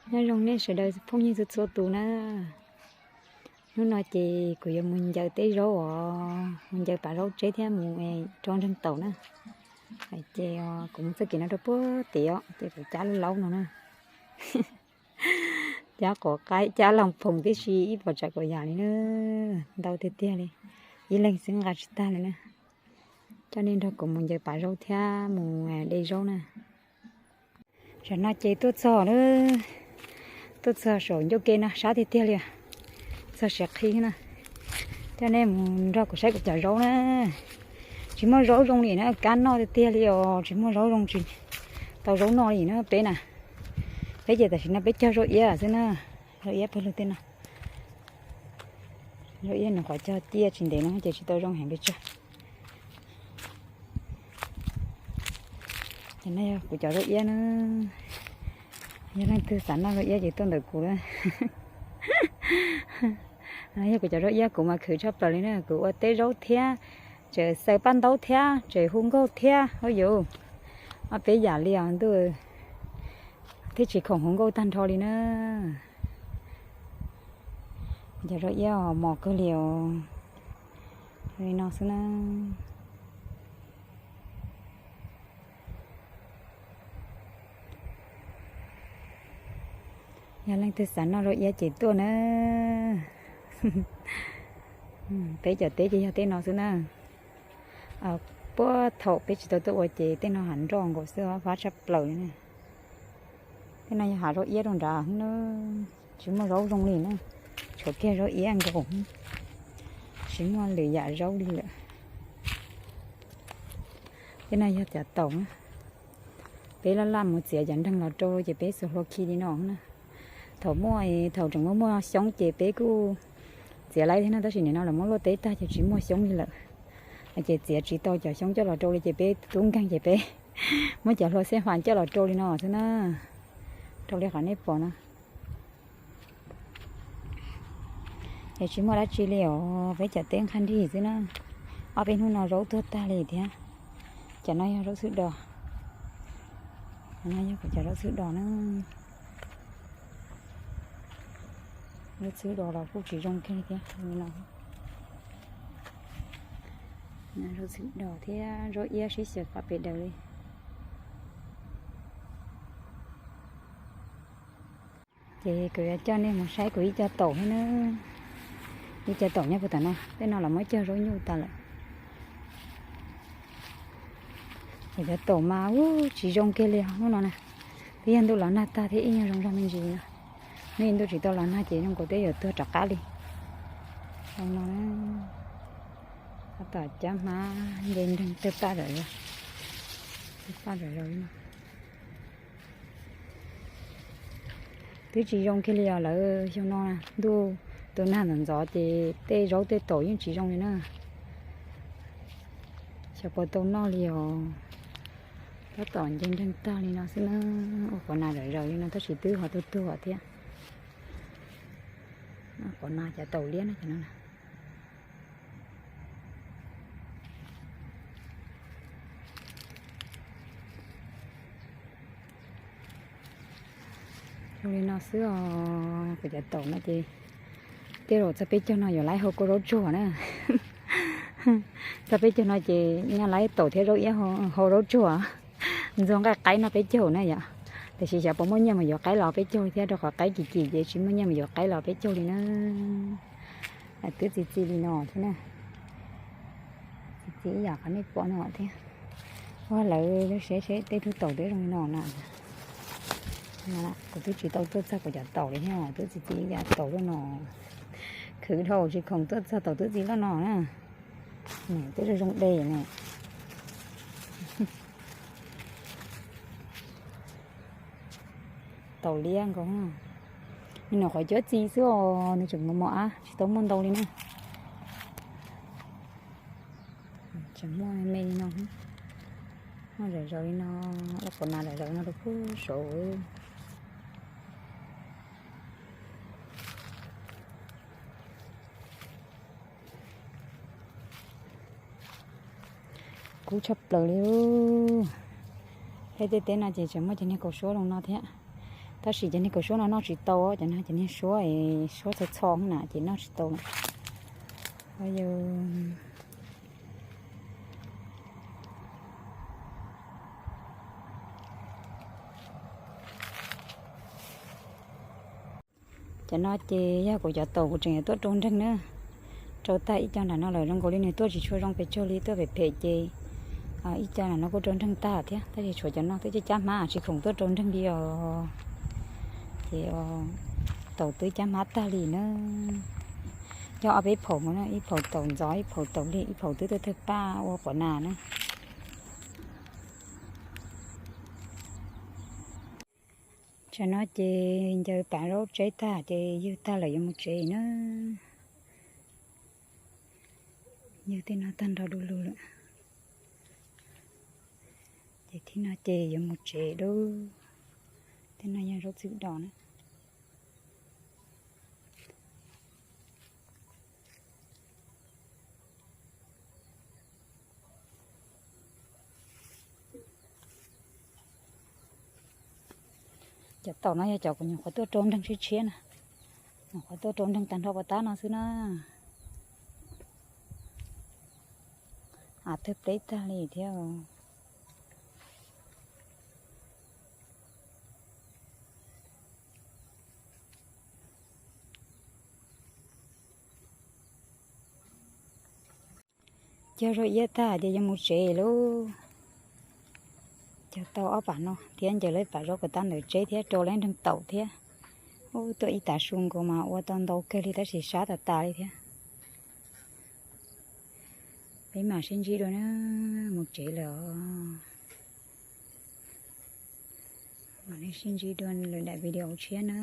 Nyob zoo nej sawv daws phooj ywg txhua txhua tus na. Hnub no ces kuv yuav mus ncaws teb zaub os, mus ncaws pav zaub tseb thiab mus rau nreeg taum na. Ces kuv mus txoj kev no rau puag tim os, ces kuv cab lub laub no na. Cab quav qaib, cab loos phoom tib si ib puas tsav kuv yam li na. Ntau tiag tiag li, ib leeg xwb nqa tsis tag li na. Coj nej nrog kuv mus ncaws pav zaub thiab mus de zaub na. Tam no ces tuaj txog, tuaj txog saum ncauj ke no sab tiag tiag li, txog siav qhi na. Coj nej mus nrog kuv saib kuv cov zaub na. Tsis muaj zaub zoo li na, kab noj tiag tiag li os, tsis muaj zaub zoo tsis tau zaub noj li na peb na. Peb ces tam sim no peb cog zaub iab xwb na, zaub iab pawg lug tej no. Zaub iab nws qhov cog ciaj tsis ntev no ces tsis tau zoo heev pes tsawg. Ces no yog kuv cov zaub iab na, yog leej twg xav noj zaub iab ces tuaj ntawm kuv na. Yog kuv cov zaub iab kuv mas khwv tshaj plaws li na, kuv ua teb zaub thiab, tseem xaws paj ntaub thiab, tseem hu nkauj thiab, ua yuv, ob peb yam li os ntuj, thiab tsis khoom hu nkauj tag nrho li na. Cov zaub iab mos kawg li os, li no xwb na. Yog leej twg xav noj zaub iab ces tuaj na. Peb cov teb ces yog tej no xwb na. Puag thaum peb tsis tau tuaj ua ces tej no hav nroj nkaus xwb, fab tshaj plaws li na. Tej no yog hav zaub iab rau nrad na, tsis muaj zaub zoo li na, tshuav kiag zaub iab nkaus, tsis muaj lwm yam zaub li lawm. Tej no yog cov taum na, peb laj laj mus txiav cov nreeg los rau ces peb xuas hlua khi li no na. Thaum muaj, thaum tseem muaj muaj xyoob ces peb kuj txiav laib thiab no, tab sis nim no lawv muab luaj teb tag ces tsis muaj xyoob li lawm. Ces txiav tsis tau cov xyoob coj los rau li ces peb tub nkeeg ces peb muab cov hlua xeb fas coj los rau li no xwb na, rau li qhov nej pom no. Ces tsis muaj dab tsi li os, peb cov teb nqhaj nrig xwb na. Ob peb hnub no zaub tuag tag li thiab. Cov no yog zaub txhwb dos, no yog kuv cov zaub txhwb dos na. Zaub txhwb dos los kuj tsis zoo kiag li thiab. Zaub txhwb dos thiab zaub iab sib xyaw pem daws li. Ces kuv yuav coj nej mus saib kuv ib co taum thiab na. Ib co taum nyob puag tom no, tej no los muab cog zaub nyuj tas lawm. Kuv cov taum mas ub tsis zoo kiag li os hnub no na. Twb yog ntuj los nag tag thiab ib nyuag zoo zog me ntsis no. Hnub ib ntuj tsis tau los nag ces zoo nkaus twb yuav tuag rov qab li. Zoo no, tab tom cab hmab nce nreeg tawg paj zom zaws, tawg paj zom zaws li no. Twb tsis zoo kiag li os lawv xyoo no, ntuj tus nag ntxov ntxov ces tej zaub tej taum yeej tsis zoo li na. Xyov puas tau noj li os. Tab tom nce nreeg tag li no xwb na. Ua qhov nas zom zaws li no tab sis twb ho tuag tuag thiab. Qhov nas cov taum liab no ces no. Zoo li no xwb os, kuv cov taum no ces tej zaum txog peb caug no yuav laib hau kua zaub tsuag na. Txog peb caug no ces nyaj laib taum thiab zaub iab hau zaub tsuag. Ntxuag nqaij qaib noj peb caug na yom. Tiam sis xyov puas muaj nyiaj mus yuav qaib los peb caug thiab, rau qhov qaib kim kim ces tsis muaj nyiaj mus yuav qaib los peb caug li na. Twb txi txiv li no thiab na. Txi txiv ib yam qhov nej pom no thiab. Ua lawv seb seb tej tug taum twb zoo li no na. Kuv twb tsis tau tuaj txog kuv cov taum li thiab, twb txi txiv ib yam taum loj no. Khwv dhau tsis khoom tuaj txog taum twb txi loj no na. Twb zoo zoo de ne. Taum liab nkaus. Nws nyuam qhuav cuab txi xwb os, nws tseem mos mos ab, tsis tau muaj ntau li na. Tseem muaj me li no, muaj zom zaws li no, ua qhov nas zom zaws no rau pub saud. Kub tshaj plaws li. Peb tej teb no ces tseem muaj cov niag kaus suab zoo no thiab. Tab sis cov niag kaus suab no noj tsis tau, cov no cov niag suab, suab txho txho na ces noj tsis tau. Cov no ces yog kuv cov taum kuv tseem yuav tuaj rau nreeg na. Rau tag ib co nram no lawm zoo nkaus li nws tuaj tsis tshua zoo pes tsawg li, tuaj phem phem ces ib co nram no kuj rau nreeg tag thiab, tab sis tshuav cov no twb cab cab hmab tsis khoom tuaj rau nreeg li os. Ces taum twb cab hmab tag li na. Yog ob peb phaum, ib phaum taum ntxov, ib phaum taum liaj, ib phaum twb tuaj tawg paj ua pov nas na. Tsam no ces ncaws pav zaub tseb tag ces ywg tag lawm yuav mus tsev na. Ywg tej no tag nrho du lug lawm. Ces thib no ces yuav mus tsev lawm. Tej no yog zaub txhwb dos na. Cov taum no yog cov kuv nyuam qhuav tuaj rau nreeg tshiab tshiab na. Nyuam qhuav tuaj rau nreeg tag nrho puas tab no xwb na. Av twb pleb tag li thiab. Cog zaub iab tag ces yuav mus tsev lauj. Cog tau ob pam no thiab ncaws lawv pam zaub kom tag ntawm tseb thiab rau lawv nreeg taum thiab. Ub, tuaj ib tav su nkaus mas ua tau ntau kawg li tab sis sab tas tas li thiab. Peb mam sib ntsib dua na, mus tsev lawm os. Mam li sib ntsib dua lwm daim video tshiab na.